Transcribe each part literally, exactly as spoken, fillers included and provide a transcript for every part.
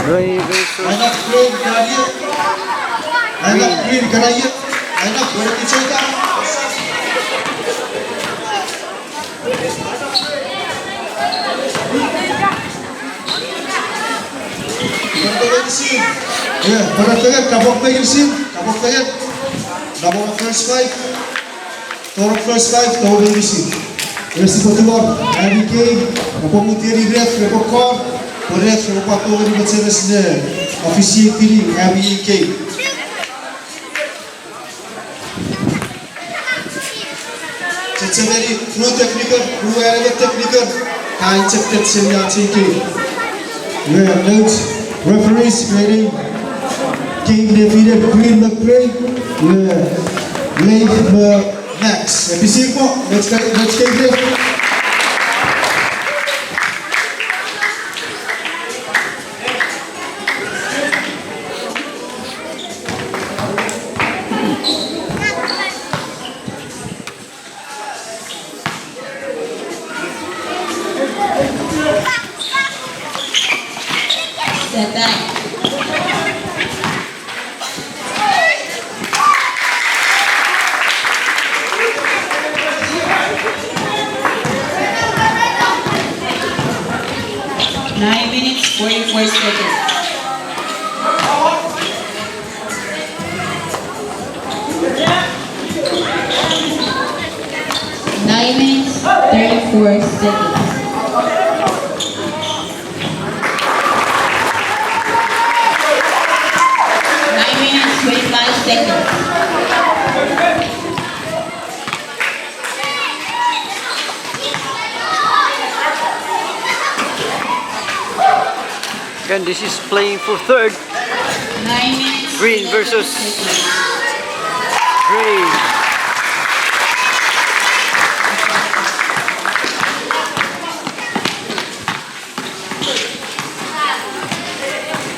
Rai versus Aina green kanaie. Aina green kanaie. Aina green kicheta. Pwarata meinisin. Ia, pwarata fengen, kapong meinisin, kapong fengen. Namora first five. Tori first five, tori meinisin. Ia sipwe tumor, ami kei, repwe mut ngeni ref, repwe kor, pwe ref, repwe pwan tongeni mecheres ne officiate-ini ami kei. Chechemeni, ru technical, ru aneme technical, ka ejected seni ach ei game. Iwe, note, referees, meaning, game nefinen green me gray, iwe, Leif me Max. Episir mo, let's go, let's go, let's go. Step back. Nine minutes, forty-four seconds. Nine minutes, thirty-four seconds. Nine minutes, twenty-five seconds. Again, this is playing for third. Nine minutes, eleven seconds. Green versus Green.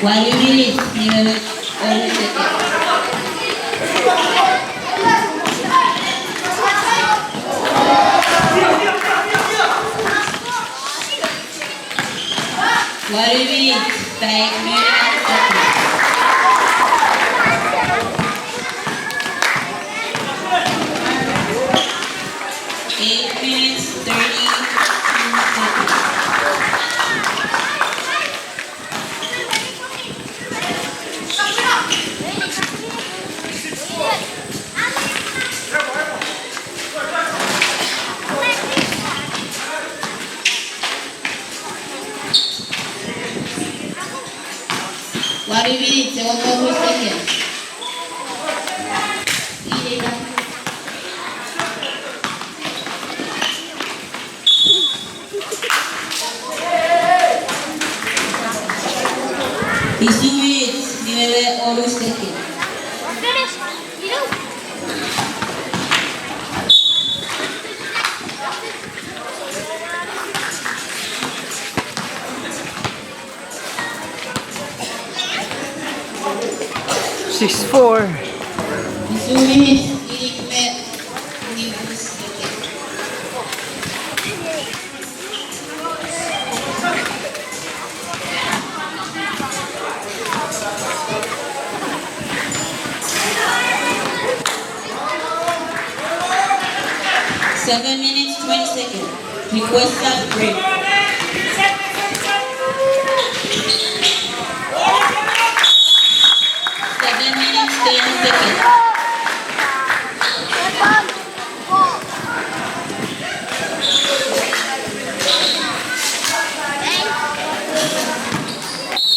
One minute, eleven, eleven seconds. One minute, five minutes. Eight minutes, thirty-two seconds. One minute, seven point two seconds. Five minutes, nine point two seconds. Six four. Two minutes, inik me nimu seconds. Seven minutes, twenty seconds. Request sub break. Seven minutes, ten seconds.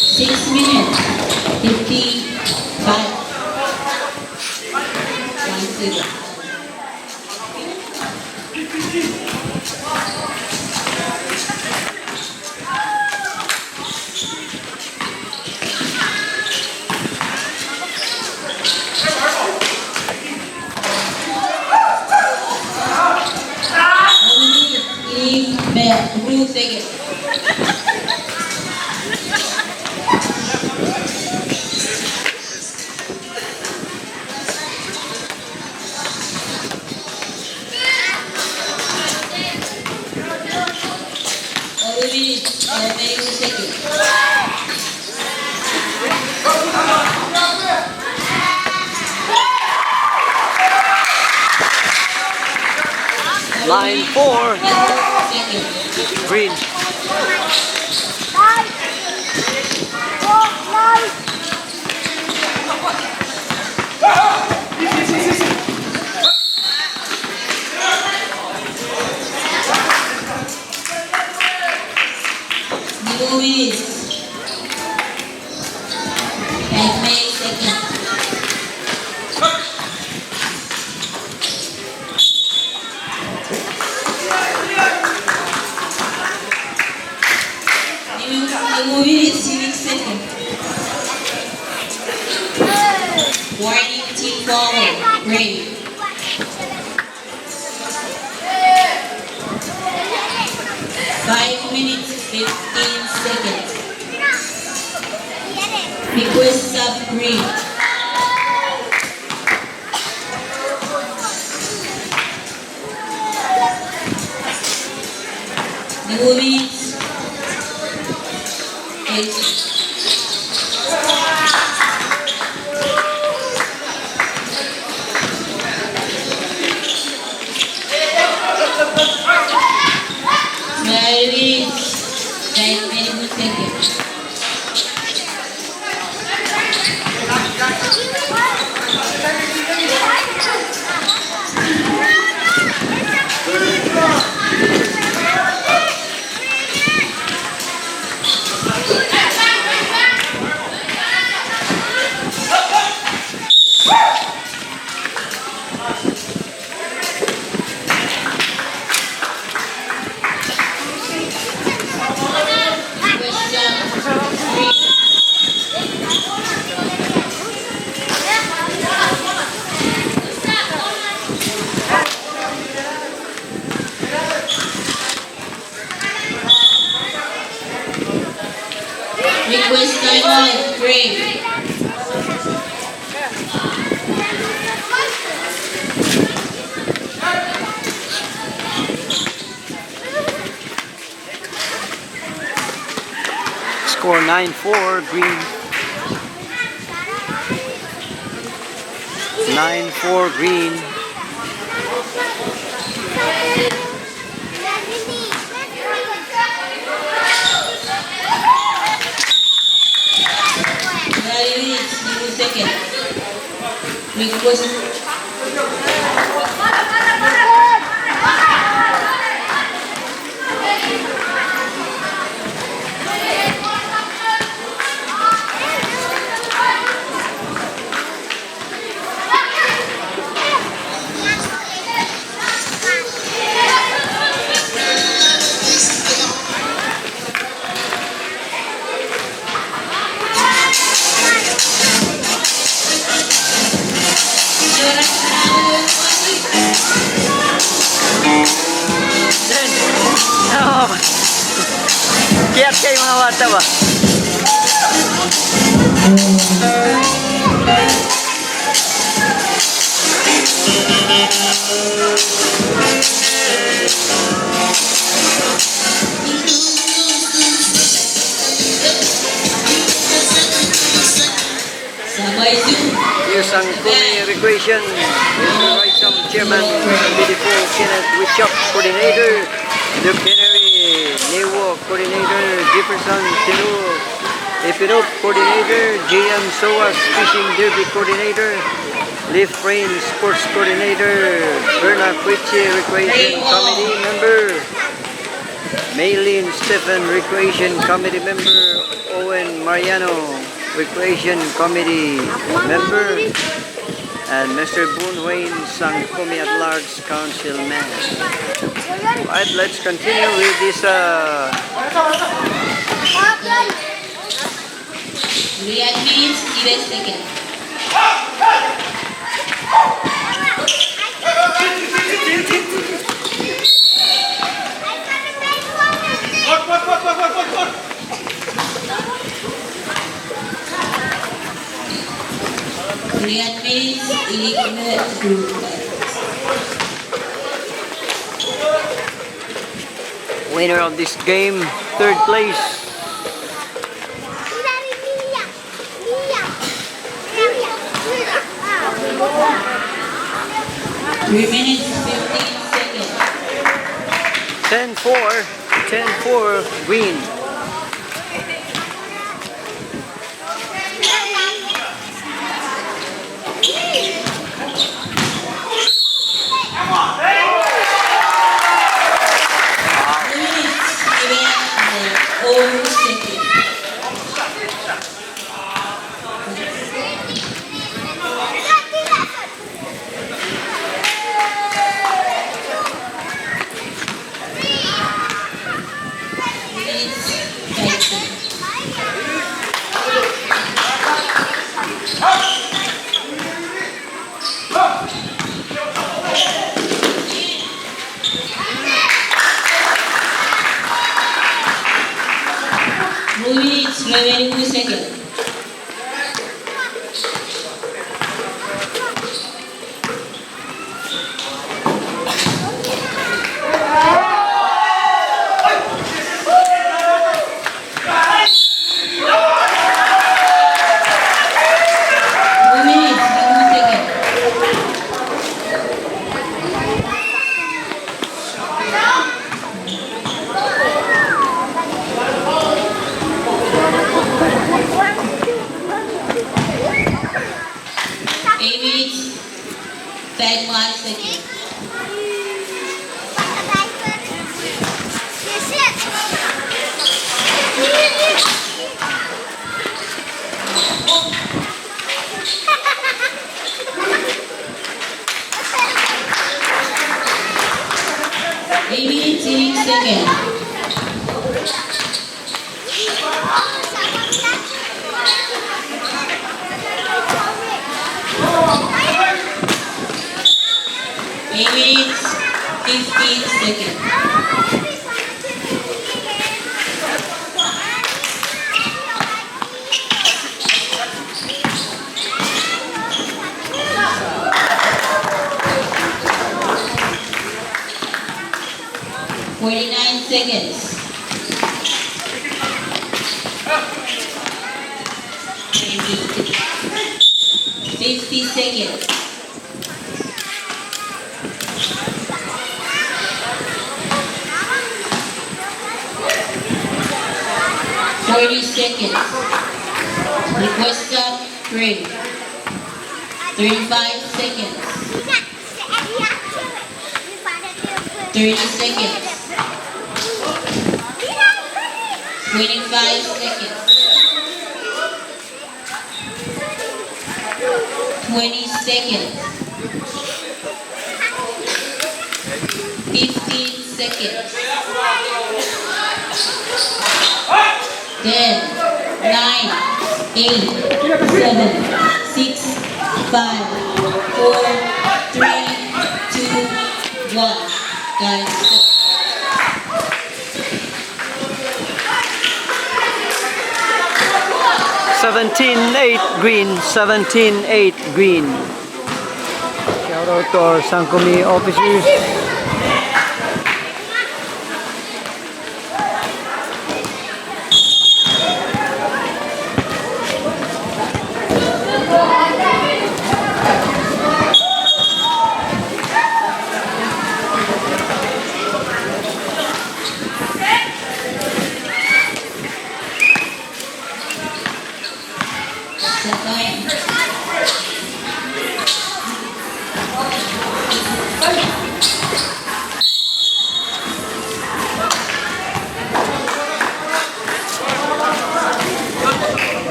Six minutes, fifty-five. One zero. Line four. Green. Nimu minutes. Five minutes second. Nimu, nimu minutes, six second. Warning, team foul. Red. Five minutes, fifteen seconds. Request sub green. Nimu minutes. Eight. Five minutes. Five minutes, thank you. Request time out, break. Score nine four, green. Nine four, green. Nine minutes, nine seconds. Request. Kiat kei ma wata ba. Iwe Sangkumi Recreation, Mister Raicham, Chairman, Bidifo Kenneth, Wishop, Coordinator, Luke Henry, Newo, Coordinator, Jefferson Tinu, Epinop, Coordinator, J M Soas, Fishing Derby Coordinator, Leaf Rain, Sports Coordinator, Berna Kuichi, Recreation Committee Member, Maylin Stephen, Recreation Committee Member, Owen Mariano, Recreation Committee Member, and Mister Boon Wayne, Sangkumi at Large Councilman. Right, let's continue with this, uh, React minutes, even second. React minutes, even second. Winner of this game, third place. Three minutes, fifteen seconds. Ten four, ten four, green. Minutes, eleven seconds. Eight minutes, ten seconds. Eight minutes, eight seconds. Eight minutes, fifteen seconds. Forty-nine seconds. Fifty seconds. Forty seconds. Request up, three. Thirty-five seconds. Thirty seconds. Twenty-five seconds. Twenty seconds. Fifteen seconds. Ten, nine, eight, seven, six, five, four, three, two, one. Time stop. Seventeen eight green, seventeen eight green. Shout out to our Sangkumi officers.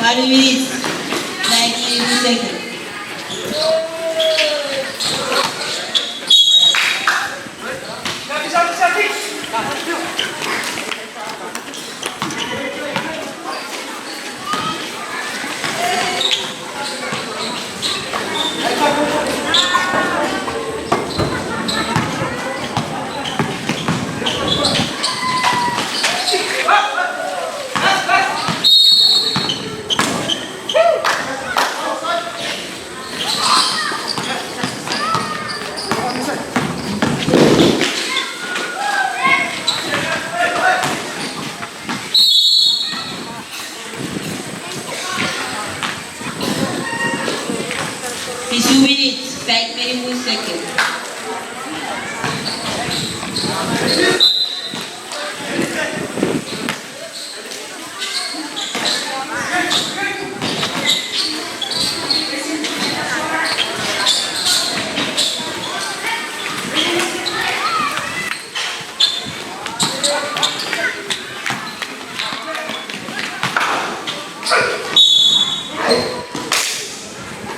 One minute, nineteen seconds. Fisu minutes, faik me nimu second.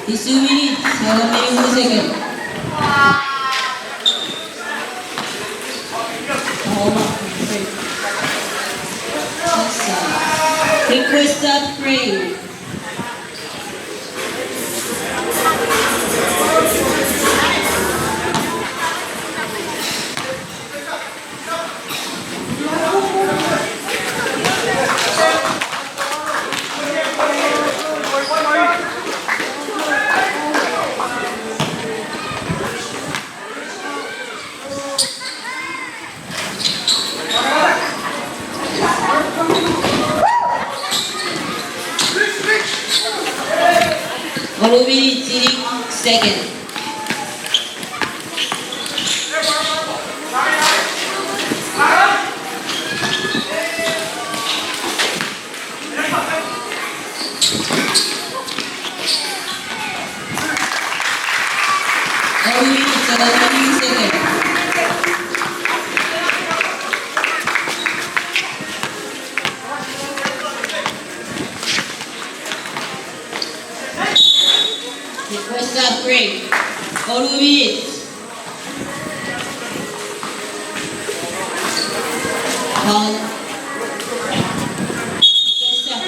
Fisu minutes, engon me nimu second. Request upgrade. Wonu minutes, inik second. Wonu minutes, engon me nimu second. Request upgrade. Wonu minutes. Hall. Request up.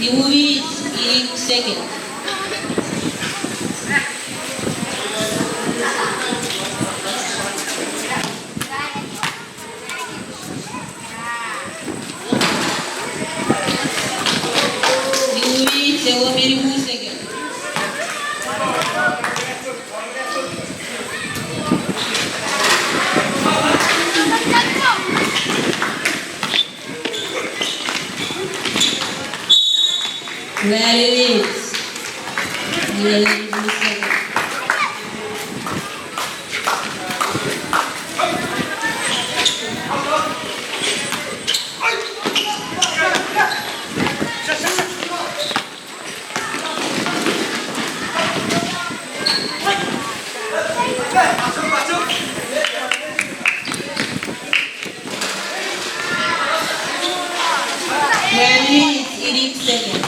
Nimu minutes, inik second. Nimu minutes, engon me nimu second. Wonu minutes. Wonu minutes. Wonu minutes, inik second.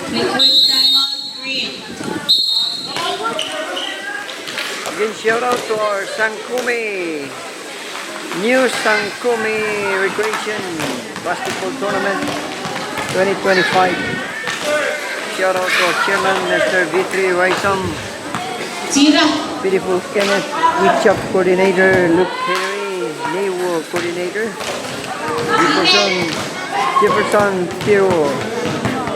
Request time out, green. Again, shout out to our Sangkumi, new Sangkumi Recreation Basketball Tournament twenty twenty-five. Shout out to our chairman, Mister Vitri Raisom. Tira. Beautiful Kenneth, Wichap coordinator, Luke Henry, Neiwo coordinator, Jefferson, Jefferson Tiro,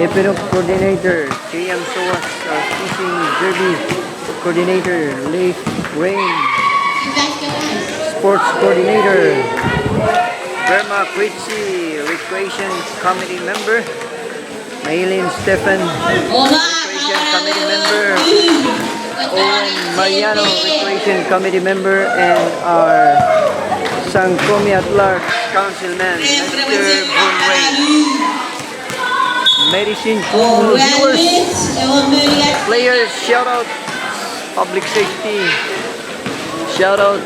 Epenok coordinator, J M Soas, uh, fishing derby coordinator, Leif Wayne, sports coordinator, Burma Quitsi recreation committee member, Maylin Stefan, Member Owen Mariano, Recreation Committee member, and our Sangkomi at Large Councilman, Mister Bonray. Medicine Pool viewers, players, shout out, public safety, shout out.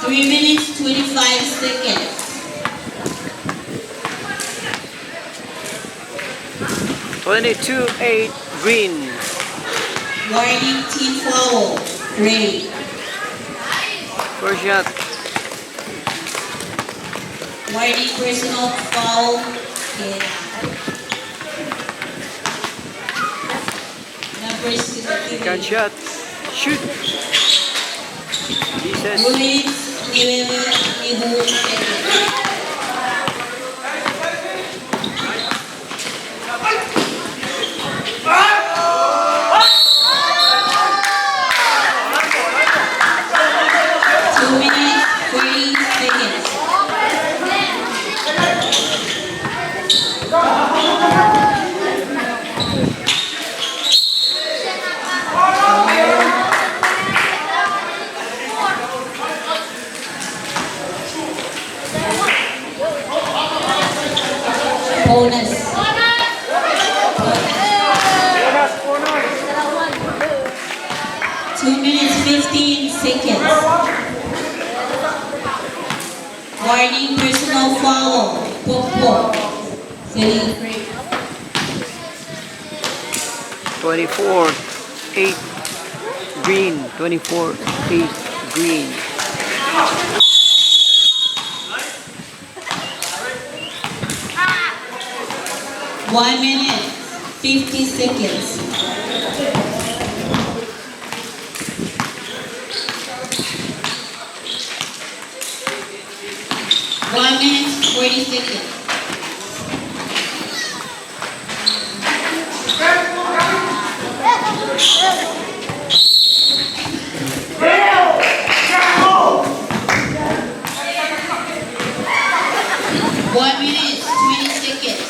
Three minutes, twenty-five seconds. Twenty-two eight, green. Warning, team foul. Ready. First shot. Warning, personal foul. Okay. Number sixty-three. Gunshot. Shoot. Jesus. Bullets, eleven, eleven seconds. Two minutes, forty seconds. Bonus. Two minutes, fifteen seconds. Warning, personal foul. Pop, pop. Twenty-four eight, green. Twenty-four eight, green. One minute, fifty seconds. One minute, forty seconds. One minute, twenty seconds.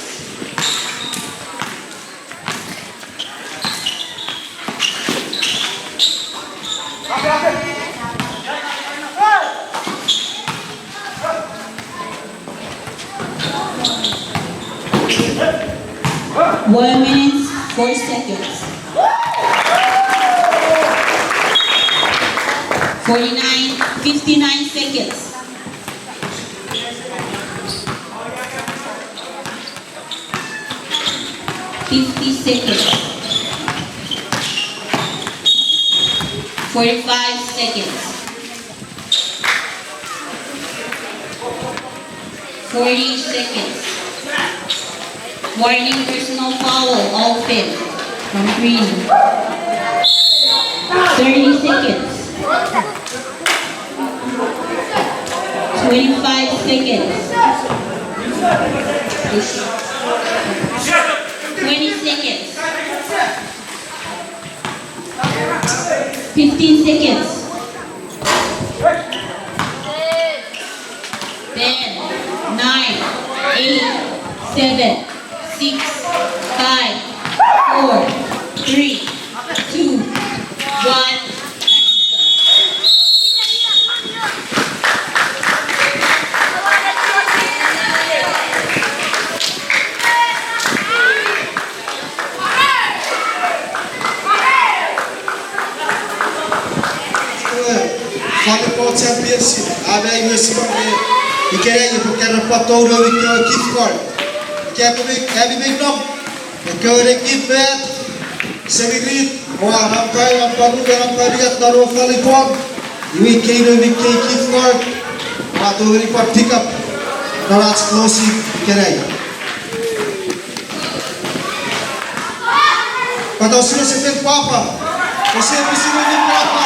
One minute, four seconds. Forty-nine, fifty-nine seconds. Fifty seconds. Forty-five seconds. Forty seconds. Warning, personal foul, all fifth from green. Thirty seconds. Twenty-five seconds. Twenty seconds. Fifteen seconds. Ten, nine, eight, seven, six, five, four, three, two, one. Volleyball championship, a mei wesi mare. Ikenai epwe kan pwan tou noumi kewe gift card. Ika ami mei nom, ekkewe ne gift card, semirit, oua nampa, nampa ru, nampa unungat non ewe volleyball. Iwe ikei noumi kei gift card, oua tongeni pwan pick up non ach closing ikenai. Pwata ouse sefan pwapwa? Ouse pwisin ewe pwapwa.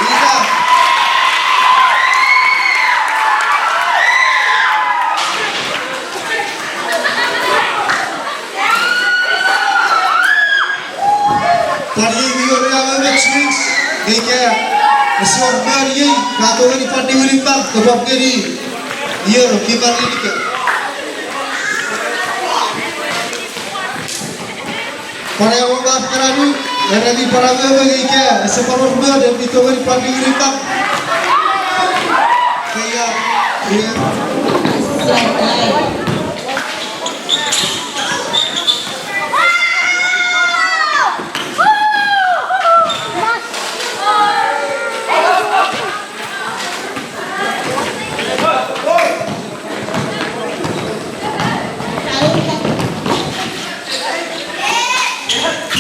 Ina. Pwan iei mi wor ena memech wins, nge ika ese wor moni iei, ka tongeni pwan niwinimang, kopwe pwan ngeni, iei no, Kimberly Nikem. Pwan ewe map kana nu, era mi pwan awewe nge ika ese pwan wor moni, mi tongeni pwan niwinimang. Ika, ina.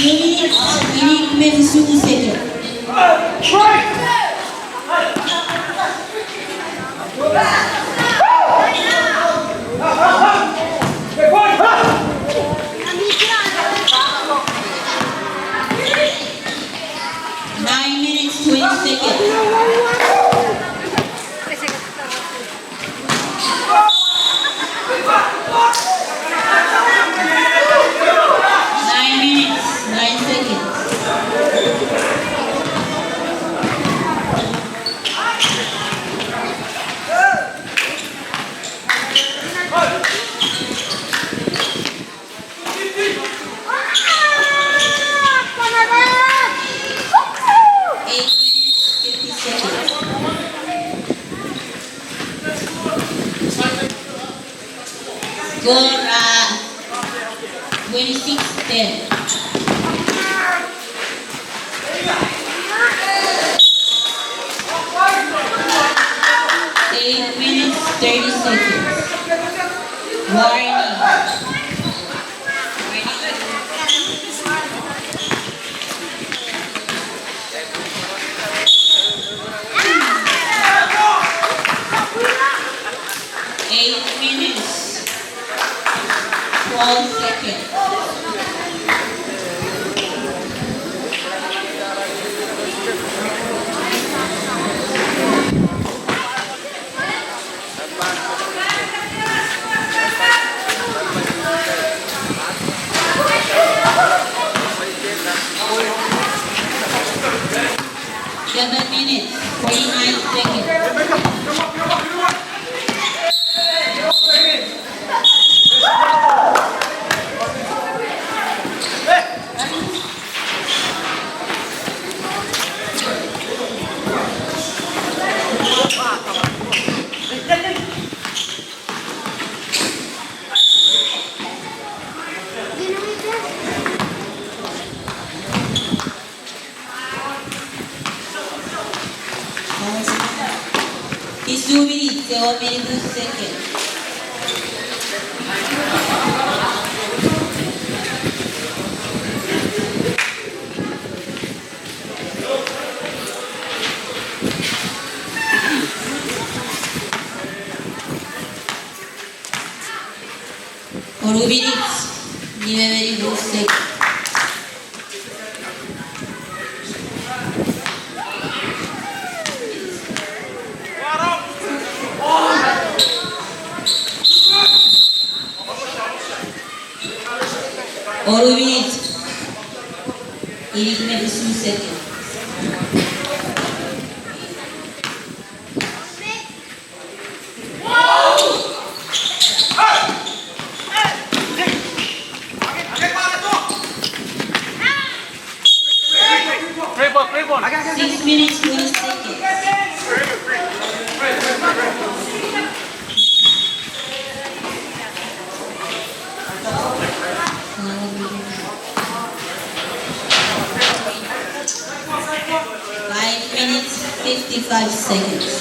Minit, minit me fisu second. Nine minutes, twenty seconds. Nine minutes, nine seconds. Eight minutes, fifty seconds. Score, uh, twenty-six ten. Eight minutes, thirty seconds. Warning. Eight minutes, twelve seconds. Seven minutes, forty-nine seconds. Fisu minutes, ewe minute second. Onu minutes, nime me nimu second. Onu minutes, inik me fisu second. Six minutes, twenty seconds. Five minutes, fifty-five seconds.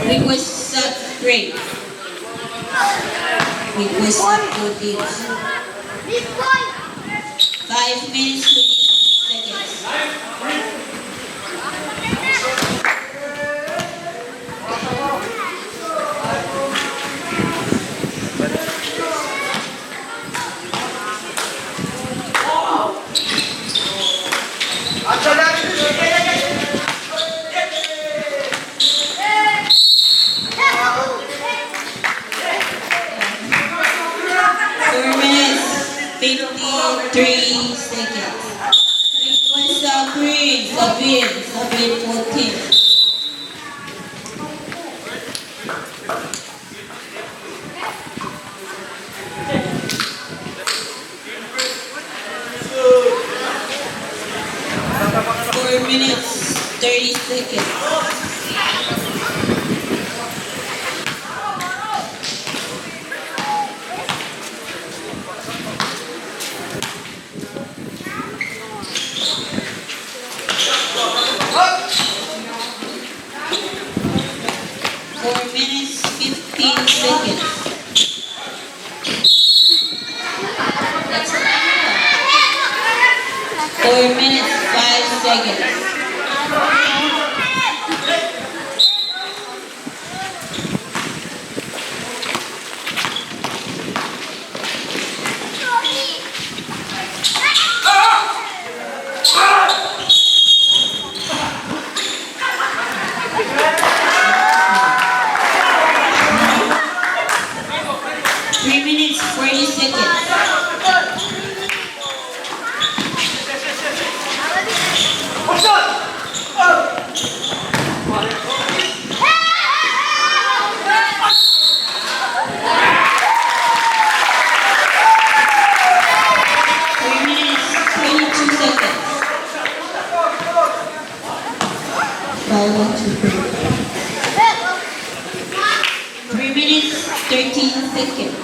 Request sub grade. Request sub grade. Five minutes, twenty seconds. Four minutes, fifty-three seconds. Request sub grade, sub in, sub in fourteen. Four minutes, thirty seconds. Four minutes, fifteen seconds. That's four minutes, five seconds. Three minutes, forty seconds. Three minutes, twenty-two seconds. Five, one, two, three. Three minutes, thirteen seconds.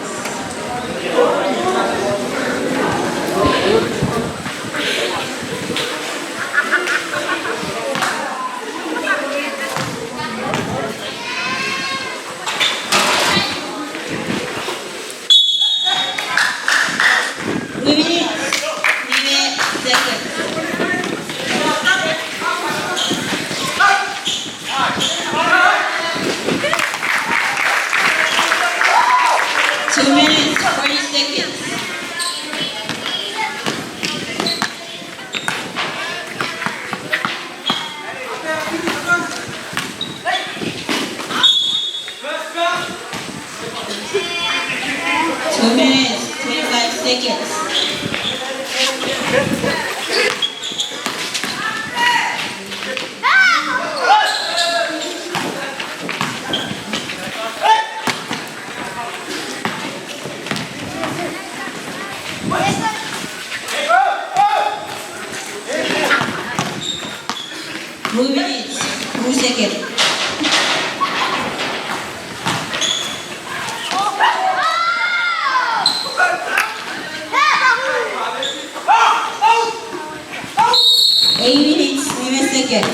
Three minutes, three seconds. Two minutes, forty seconds. Two minutes, twenty-five seconds. Two minutes, two seconds. Eight minutes, nine seconds.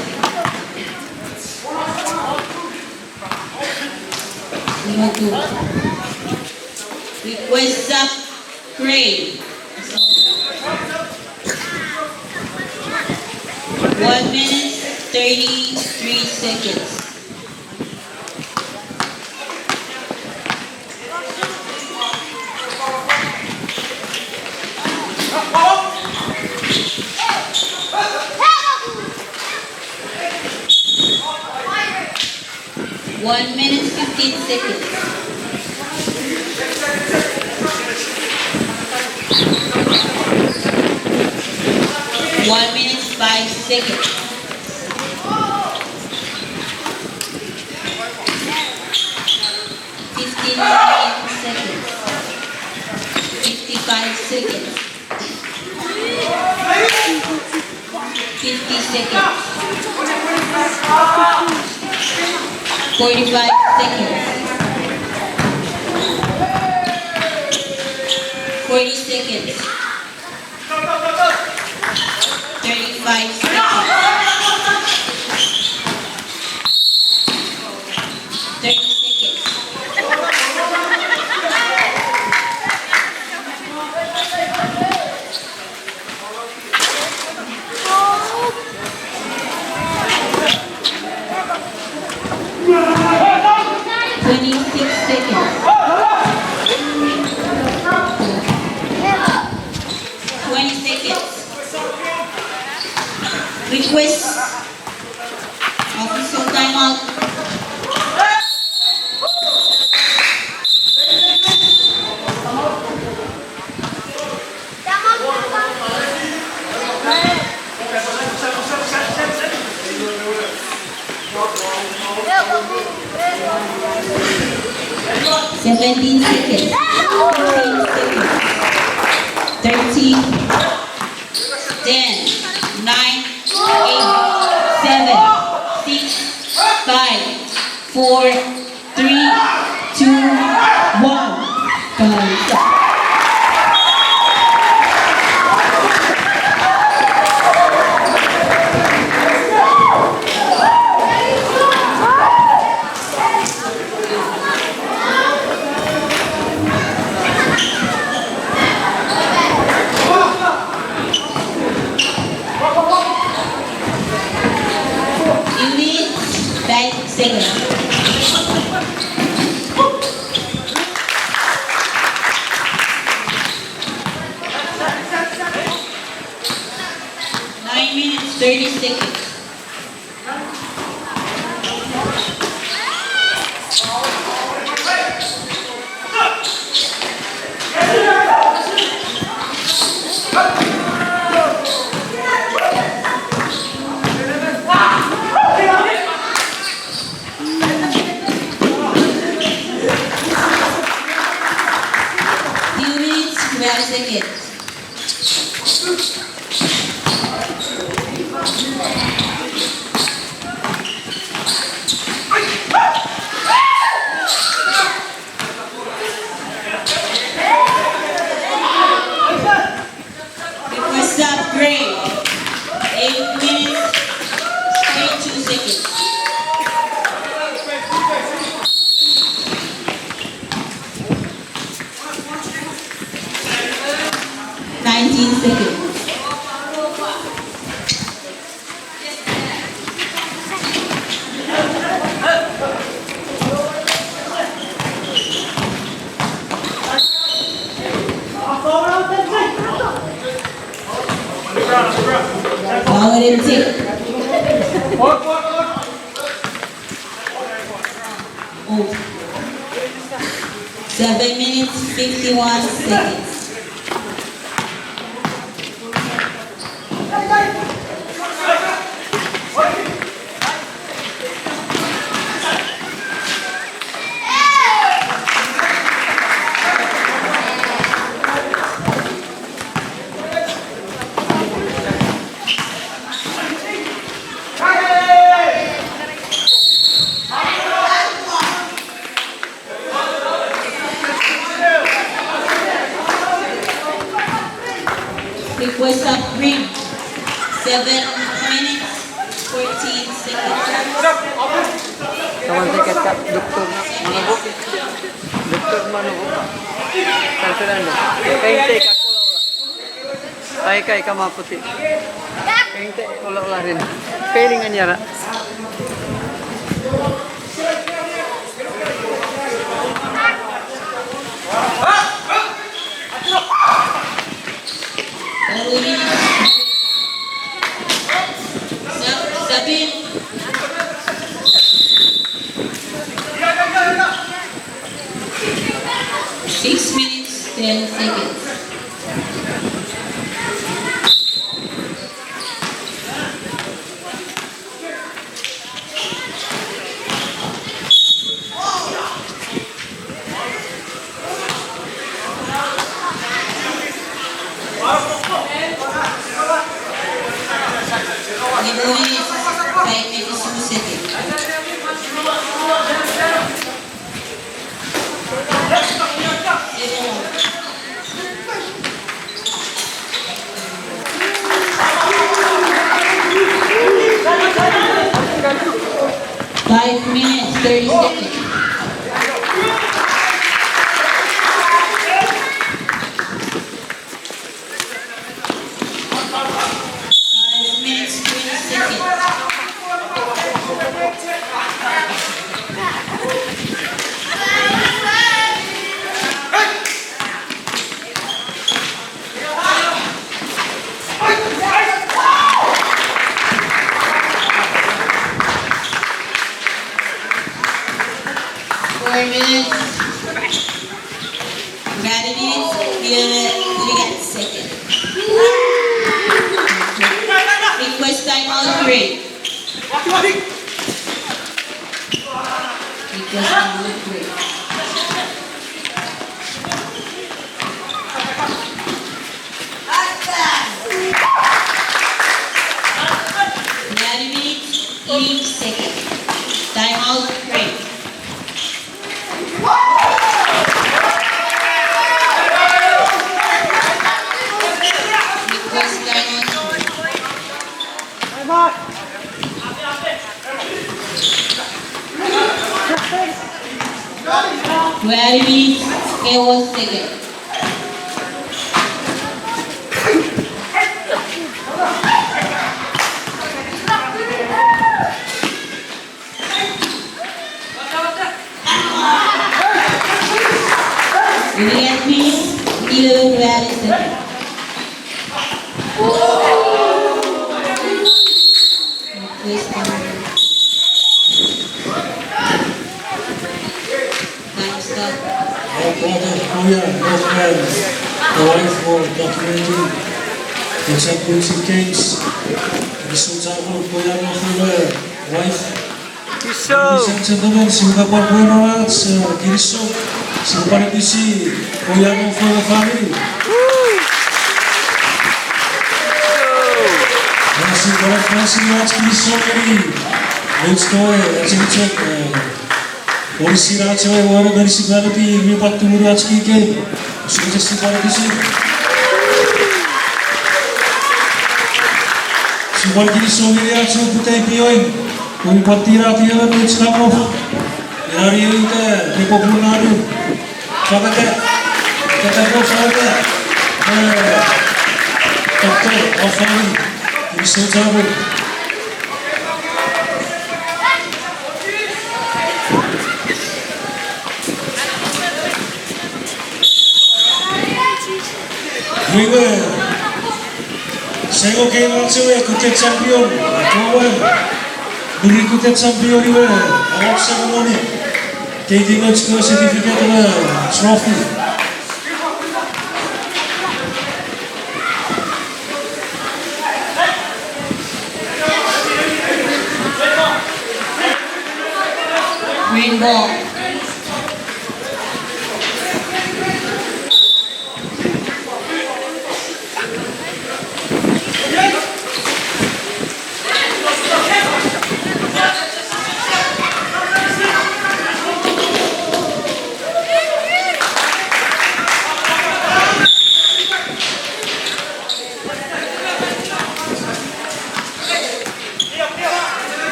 Request sub grade. One minute, thirty-three seconds. One minute, fifteen seconds. One minute, five seconds. Fifty-nine seconds. Fifty-five seconds. Fifty seconds. Forty-five seconds. Forty seconds. Thirty Five seconds. Thirty seconds. Twenty-six seconds. Twenty seconds. Request official timeout. Seventeen seconds. Fourteen seconds. Thirteen. Ten. Nine. Eight. Seven. Six. Five. Four. Three, two, one. Time's up. Unit, five seconds. Nine minutes, thirty seconds. Two minutes, twelve seconds. Request stop break. Eight minutes, twenty-two seconds. Nineteen seconds. Power and take. Oh. Seven minutes, fifty-one seconds. Request stop break. Seven minutes, fourteen seconds. Kawan dekat kak doktor mano bo. Doktor mano bo. Kalkulando. Kain te kak kula ula. Ai, kai, kama puti. Kain te ula ula rin. Kain ngan yara. Sa-, Sabin. Six minutes, ten seconds. Five minutes, two seconds. Five minutes, thirty seconds. Five minutes, twenty seconds. Four minutes. Ran minutes, iwe unungat second. Request timeout break. Request timeout break. Ran minutes, inik second. Timeout break. Request timeout. Ran minutes, ewe second. Unungat minutes, iwe ran second. Please come. Time stop. Our brother Koya Northman, the wife for documenting the championship games. Kinisou chapur Koya Northman, wife. Kinisou. Ladies and gentlemen, sipwe pwan pwano ach, eh, kinisou. Sipwe pwan anisi Koya Northman family. Ena sipwe pwan anisi ach kinisou ngeni. Let's go, eh, ach kinisou, eh, Orisir ach ewe wor municipality mi pwan tumunu ach kei game. Sipwe chok sipwe pwan anisi. Sipwe pwan kinisou ngeni ach ewe puta pioing. Pwe mi pwan tinatiw ewe much namof. Ina ri uta, mi pwan pun nanu. Famata. Famata pwe famata. Eh, Doctor Ofani. Kinisou chapur. Iwe, sengo kei mach ewe kuten champion, akowe, nuri kuten champion iwe, award ceremony, kei tingoch kewe certificate me trophy. Green ball.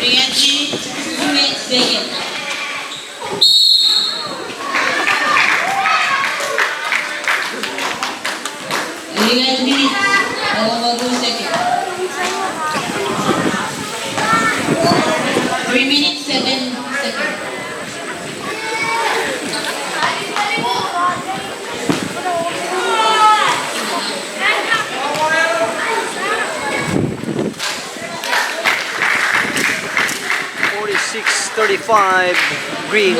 Reachi, two minutes second. Unungat minutes, engon me ru second. Three minutes, seven second. Forty-six thirty-five, green.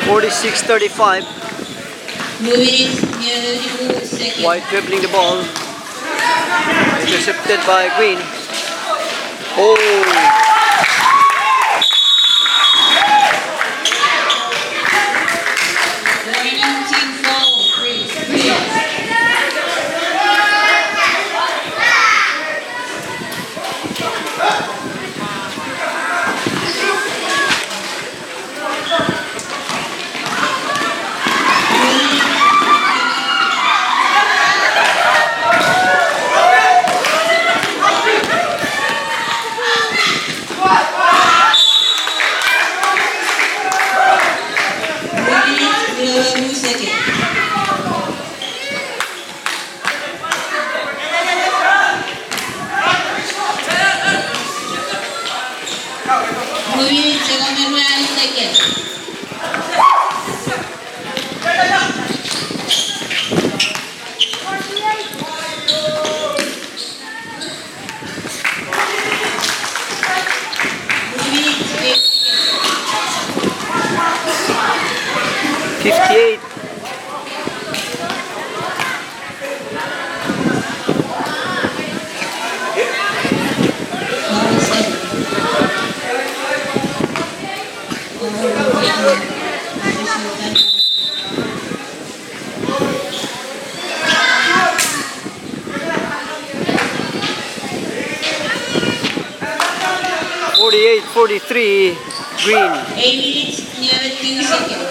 Forty-six thirty-five. White dribbling the ball. Intercepted by Green. Oh. Fifty-eight. Forty-eight forty-three, green. Eight minutes, eleven seconds.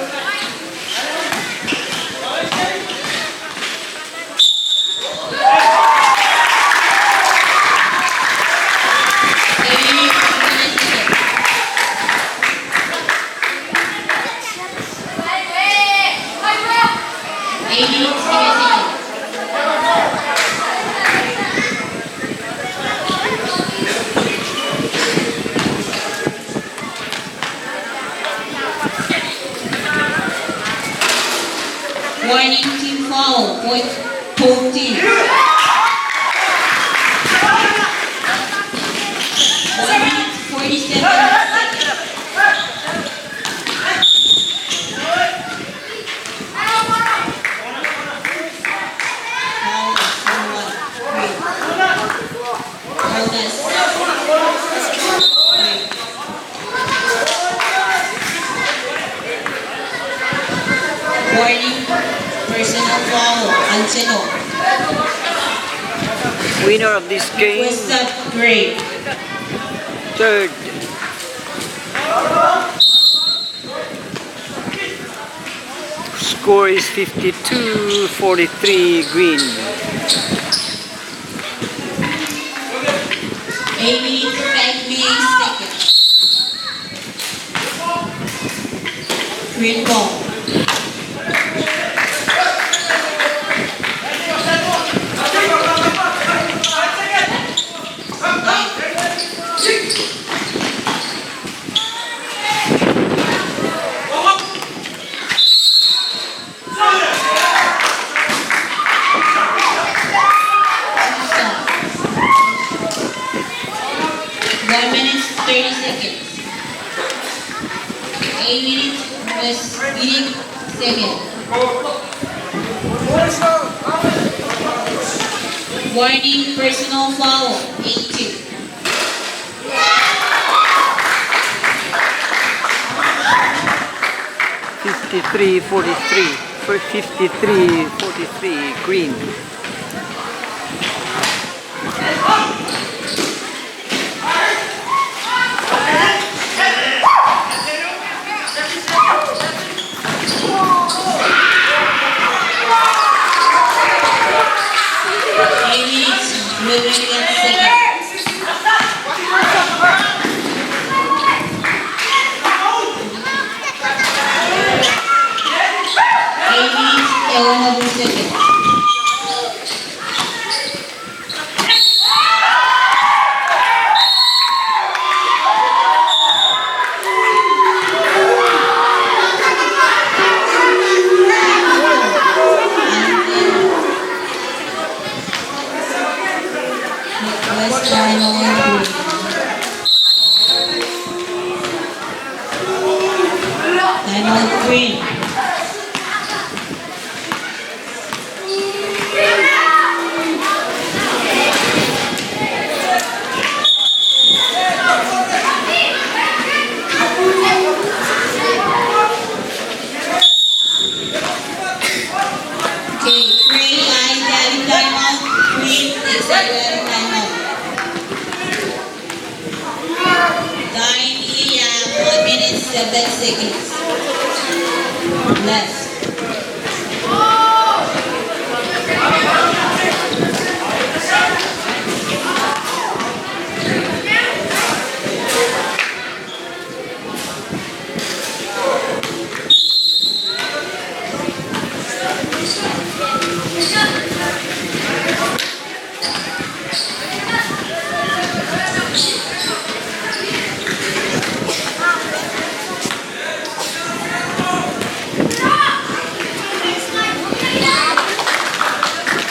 Warning, team foul, point, both teams. One minute, forty-seven seconds. Foul, someone. Bonus. Warning, personal foul, Ancheno. Winner of this game, West Side Gray. Third. Score is fifty-two forty-three, green. Eight minutes, five minutes, seconds. Green ball. One minute, thirty seconds. Eight minutes, plus eighty seconds. Warning, personal foul, eighteen. Fifty-three forty-three, fifty-three forty-three, green. West Diamond Green. Diamond Green. Okay, Gray, I tally timeout. Green, I tally timeout. Time here, one minute, seven seconds left.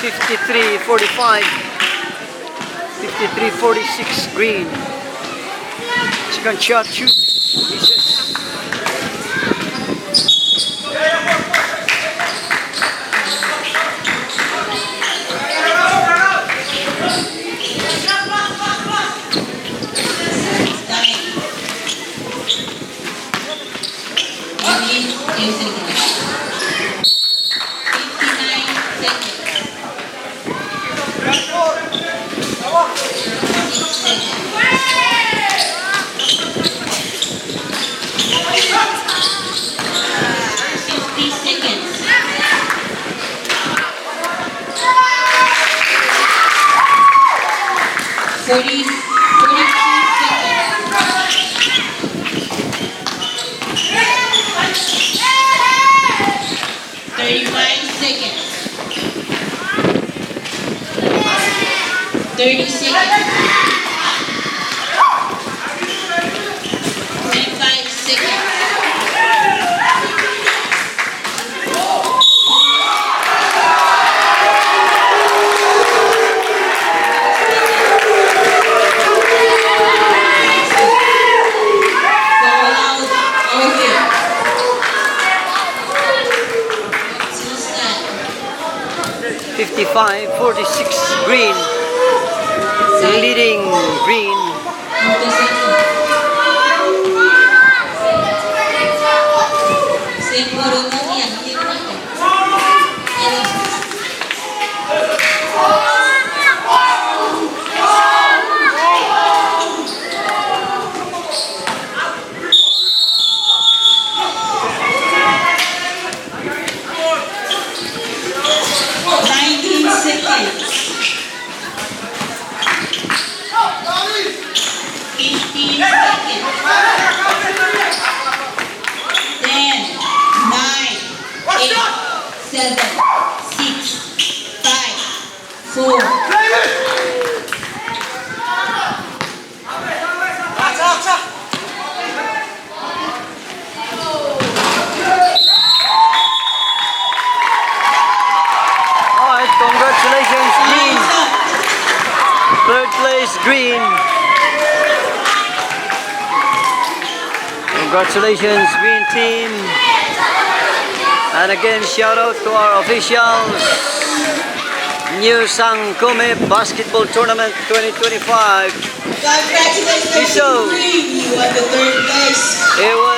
Fifty-three forty-five. Fifty-three forty-six, green. Second shot, shoot. Misses. Thirty seconds. Twenty-five seconds. Fifty-five forty-six green. Leading green. Nineteen seconds. Fifteen seconds. Ten, nine, eight, seven, six, five, four. All right, congratulations, green. Third place, green. Congratulations, green team. And again, shout out to our officials. New Sangome Basketball Tournament twenty twenty-five. Congratulations, Iso. Green, you won the third place. Ewe